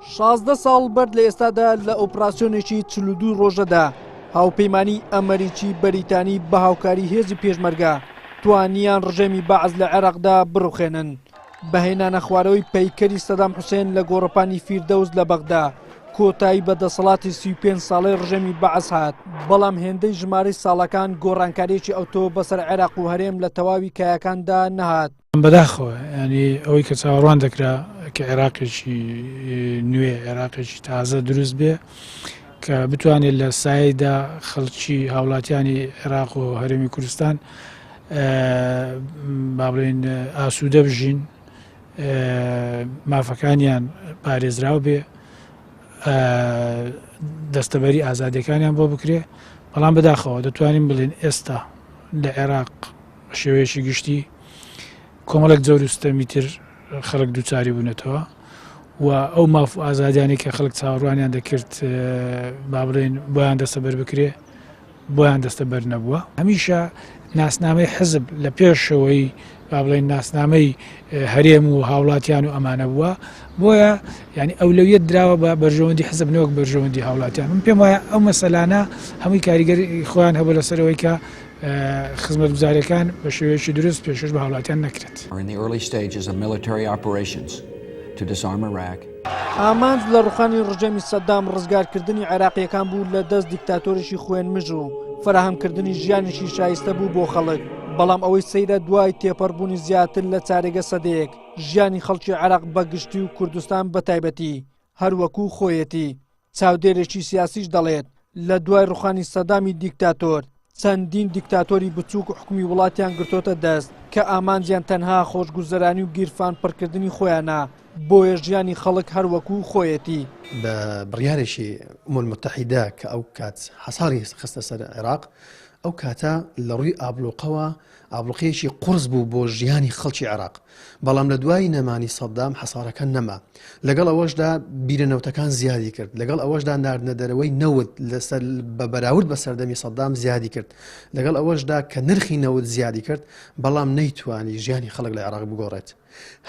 16 ساڵ بەر لە ئێستادا لە ئۆپراسیۆنێکی 42 ڕۆژەدا هاوپەیمانی ئەمەریکی بەریتانی بە هاوکاری هێزی پێشمەرگە توانیان ڕژێمی بەعس لە عێراقدا بڕوخێنن. بە هێنانە خوارەوەی پەیکەری سەدام حوسێن لە گۆڕەپانی فیردەوس لە بەغدا کۆتایی بە دەسەڵاتی 35 ساڵەی ڕژێمی بەعس هات، بەڵام هێندەی ژمارەی ساڵەکان گۆڕانکارییەکی ئەوتۆ بەسەر عێراق و هەرێم لە تەواوی کایەکاندا نەهات. بەداخەوە یانی ئەوەی کە چاوەڕوان دەکرا کە عێراقێکی نوێ عێراقێکی تازە دروست بێ کە بتوانێت لە سایدا خەڵکی هاوڵاتیانی عێراق و هەرێمی کوردستان با بڵێن ئاسوودە بژین مافەکانیان پارێزراو بێ دەستەبەری ئازادیەکانیان بۆ بکرێ بەڵام بەداخەوە دەتوانین بڵێن ئێستا لە عێراق بە شێوەیەکی گشتی کۆمەڵێک جەور و ستەمی تر خەڵک دووچاری بوونەتەوە و ئەو ماف و ئازادیانی کە خەڵک چاوەڕوانیان دەکرد با بڵێن بۆیان دەستەبەر بکرێ بۆیان دەستەبەر نەبووە. هەمیشە ناسنامەی حزب لە پێشەوەی با بڵێین ناسنامەی هەرێم و هاوڵاتیان و ئەمانە بووە بۆیە یعنی ئەولەویەت دراوە بە بەرژەوەندی حزب نەوەک بەرژەوەندی هاوڵاتیان من پێم وایە ئەو مەسەلانە هەمووی کاریگەری خۆیان هەبوو لەسەرەوەی کە خزمەتگوزاریەکان بە شێوەیەکی دروست پێشکەش بە هاوڵاتیان نەکرێت. ئامانج لە ڕوخانی ڕژێمی سەدام ڕزگارکردنی عێراقییەکان بوو لە دەست دیکتاتۆرێکی خوێنمژ و فەراهەمکردنی ژیانێکی شایستە بوو بۆ خەڵک، بەڵام ئەوەی سەیرە دوای تێپەڕبوونی زیاتر لە چارەگە سەدەیەک ژیانی خەڵکی عێراق بە گشتی و کوردستان بە تایبەتی هەر وەکوو خۆیەتی. چاودێرێکی سیاسیش دەڵێت، لە دوای ڕوخانی سەدامی دیکتاتۆر، چەندین دیکتاتۆری بچووک حوکمی وڵاتیان گرتۆتە دەست کە ئامانجیان تەنها خۆشگوزەرانی و گیرفان پڕکردنی خۆیانە، بۆیە ژیانی خەڵک هەر وەکوو خۆیەتی. بە بڕیارێکی ئومم المتحدە کە ئەو کات حەساری خستە سەر عێراق، ئەو کاتە لە ڕووی ئابڵوقەوە ئابڵوقەیەکی قوڕس بوو بۆ ژیانی خەڵکی عێراق، بەڵام لە دوای نەمانی سەدام حەسارەکە نەما، لەگەڵ ئەوەشدا بیرە نەوتەکان زیادی کرد، لەگەڵ ئەوەشدا ناردنە دەرەوەی نەوت لەسەر بە بەراورد بە سەردەمی سەدام زیادی کرد، لەگەڵ ئەوەشدا کە نرخی نەوت زیادی کرد، بەڵام نەیتوانی ژیانی خەڵک لە عێراق بگۆڕێت.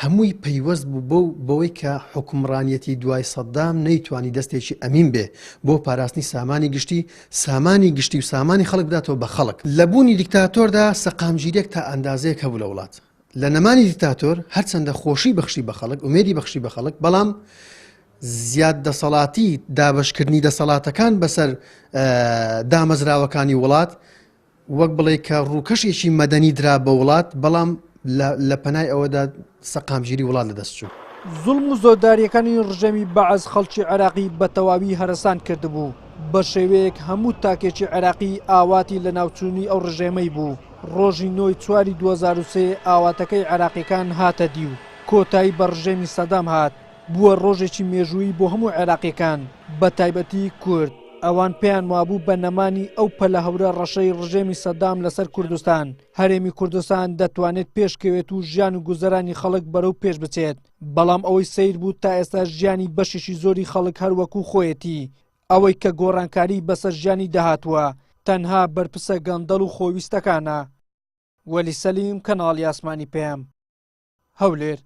هەمووی پەیوەست بوو بەو بەوەی کە حوکمڕانیەتی دوای سەدام نەیتوانی دەستێکی ئەمین بێ بۆ پاراستنی سامانی گشتی، سامانی گشتی و سامانی خەڵک بداتەوە بە خەڵک. لە بوونی دیکتاتۆردا سەقامگیریەک تا ئەندازەیەک هەبوو لە وڵات. لە نەمانی دیکتاتۆر هەرچەندە خۆشی بەخشی بە خەڵک، ئومێدی بەخشی بە خەڵک، بەڵام زیاد دەسەڵاتی دابەشکردنی دەسەڵاتەکان بەسەر دامەزراوەکانی وڵات وەک بڵێی کە ڕووکەشێکی مەدەنی درا بە وڵات، بەڵام لە پەنای ئەوەدا سەقامگیری وڵات لەدەست چوو. زوڵم و زۆردارییەکانی ڕژێمی بەعس خەڵکی عێراقی بە تەواوی هەرەسان کردبوو، بە شێوەیەک هەموو تاکێکی عێراقی ئاواتی لەناوچوونی ئەو ڕژێمەی بوو، ڕۆژی نۆی چواری 2003 ئاواتەکەی عێراقییەکان هاتە دی و کۆتایی بە ڕژێمی سەدام هات، بووە ڕۆژێکی مێژوویی بۆ هەموو عێراقییەکان بە تایبەتی کورد. ئەوان پێیان وابوو بە نەمانی ئەو پەلەهەورە ڕەشەی ڕژێمی سەدام لەسەر کوردستان، هەرێمی کوردستان دەتوانێت پێشکەوێت و ژیان و گوزەرانی خەڵک بەرەو پێش بچێت، بەڵام ئەوەی سەیر بوو تا ئێستا ژیانی بەشێکی زۆری خەڵک هەر وەکو خۆیەتی، ئەوەی کە گۆڕانکاری بەسەر ژیانی داهاتووە تەنها بەرپرسە گەندەڵ و خۆویستەکانە. وەلی سەلیم، کەناڵی ئاسمانی پەیام، هەولێر.